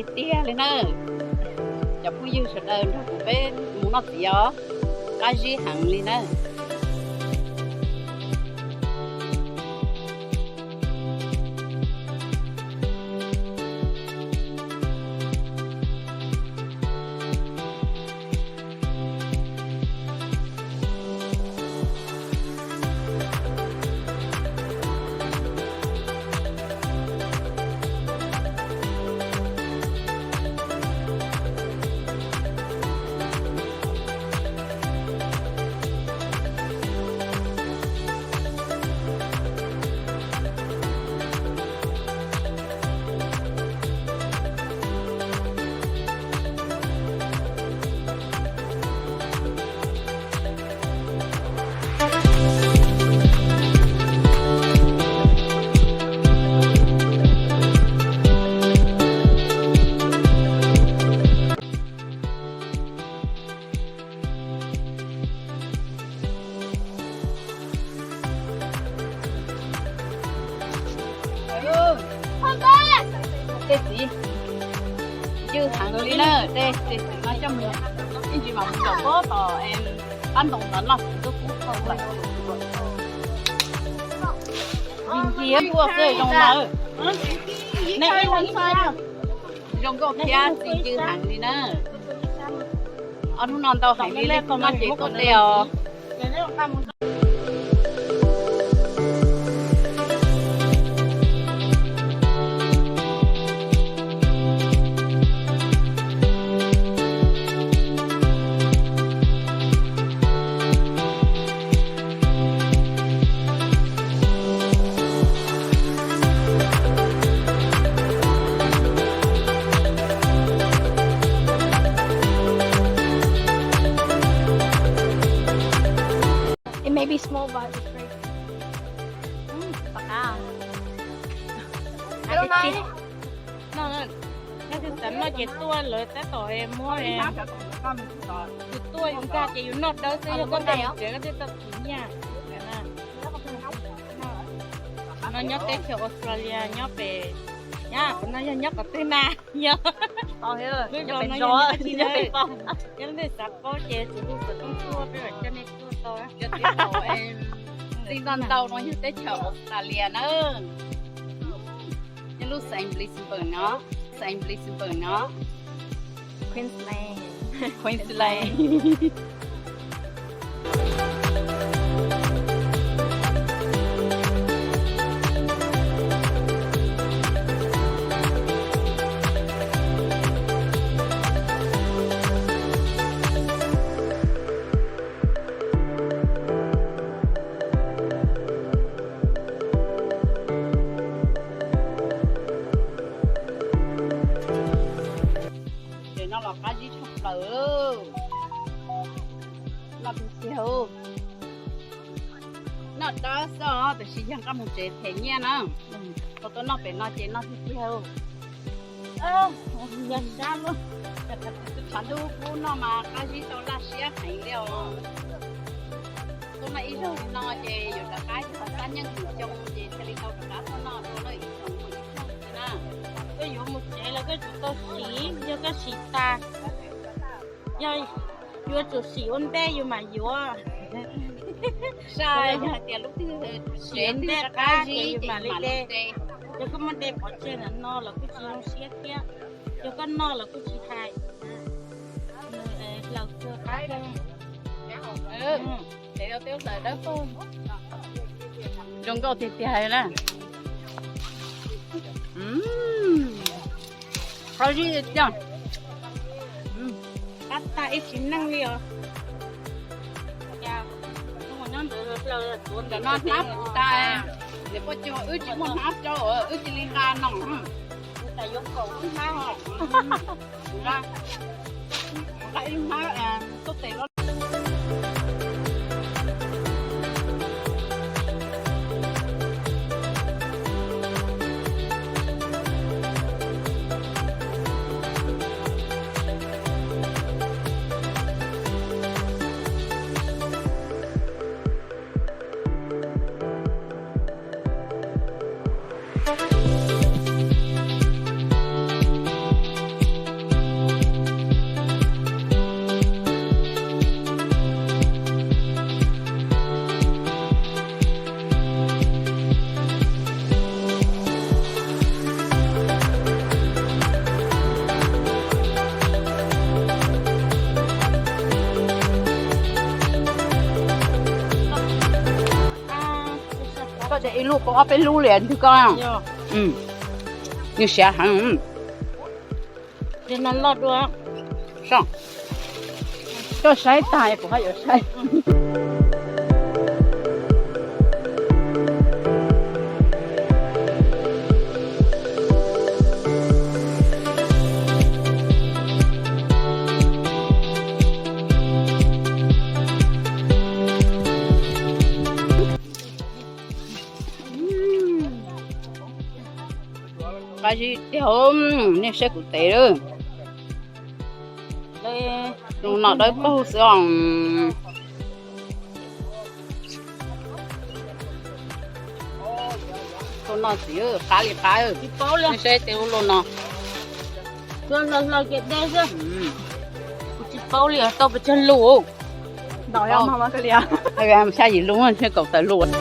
Tiag li na, cov phooj ywg sawv daws nrog kuv peb mus noj txiv os, qab zib heev li na. Tej txiv ywg heev li na, tej txiv no coj mus ib ntsis mam mus tom pob tom qab ntoo ntawd noj txiv ntuj kub kawg lawm. Ncig ncig ua xwb zoo lawm. Zoo nkauj thiab txiv ywg heev li na. Ob hnub no ntau heev li, leej twg noj ces tuaj teb os. It may be small, but it's great. Mm, pom qab. Nyob twg xav noj ces tuaj, lawv tab tom muab, yus tuaj yus nkag ces yus noj dawb xwb, yog koj nkag mus tsev koj thiaj tau txiv nyiaj. No nyob teb chaws Australia nyob pem, nyab, qhov no yog nyob qhov twg na? Yog, lub zos no yog nyob tsis, yog leej twg xav paub ces txhua tus xov tooj tuaj peb mam coj nej tuaj tau. Txij ntau ntau no yog teb chaws Australia na. Nyob lub Saint Brisbane no, Saint Brisbane no, Queensland, Queensland. Ces no los qab zib tshaj plaws. Noj tiag tiag, noj dawb xwb os, tiam sis yog nqa mus tsev them nyiaj na. Tau tuaj noj pem no ces noj tiag tiag. Tshav ntuj kub no mas qab zib tau laj siab heev li os. Tuaj noj ib zaug li no ces yuav rov qab, yog xav xab nyeej tus xyoo ces thiaj li tau rov qab tuaj noj dua lawm ib xyoo mus ib zaug li na. Koj yuav mus tsev los koj yuav tau siv, yog koj siv tas, yog yuav tsum siv ua ntej yus mam yuav. Sai, yog hais tias lub twg siv ua ntej qab ces yus mam li de. Yog koj muab de pov tseg ntawm no los kuj tsis zoo siab thiab. Yog koj noj los kuj tsis hais. Hlaws kawg qab kawg. Ces yog twb hlaws dawb paug. Zoo nkauj tiag tiag na. Qab zib tiag. Qab tag ib tsis neej li os. Nyob ntawd hlaws tuav ntawm no hnab tas, niam poj cuag wb tsis muaj hnab rau, wb cia li nqa no. Ua cas yuav kaum lub hnab os. Nqa ib lub hnab tuaj tes los. Lub ko ob peb lub li ntag ko. Nws siav heev. Koj saib tag kuv ho yuav saib. Qab zib tiag, nej saib kuv tes lawm. Tus no dawb paug xwb os. Tus no txiv qab li qab. Nej saib tes ua luaj no. Kuv tsis paub li tau pes tsawg lus. Xya yim lus, kaum tawm lus.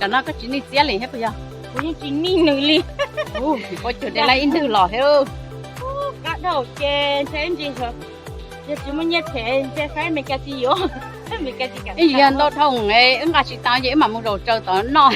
Tam no koj tsis nij Txiab li thiab puas yog? Kuv yeej tsis nij nws li. Ua cas de laj ib ntwg los thiab? Qab dhau ces ntshe ntsis, yog tsis muaj nyiaj them ntshe faib Meskas tsis yuav. Ib yog ntau dhau wb nqa tsis tau ces wb mam mus zaum tsaws tod noj.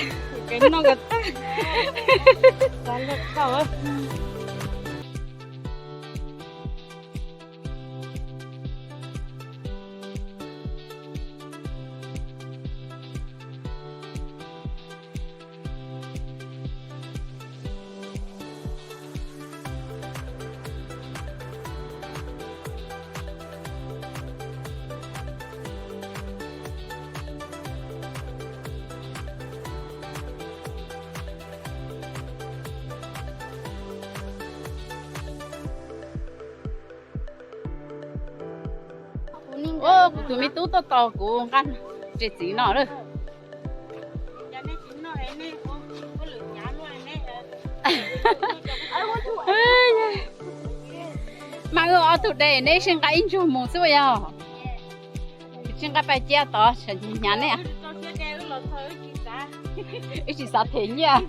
Kuv tus me tub tuaj tos kuv nqa tsev txiv no lawm. Mas wb ob tug de neb sib nqa ib ntsug mus xwb yog. Sib nqa pais cia tod hnyav neb. Wb tsis xav them nyiaj.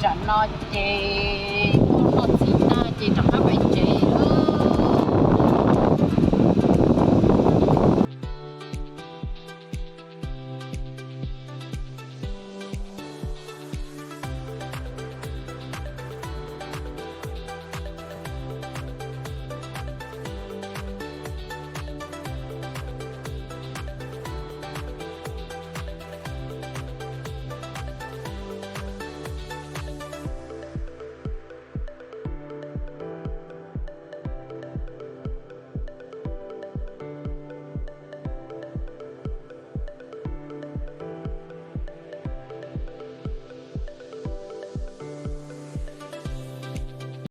Tam no ces tuaj noj txiv tag ces rov qab pem tsev.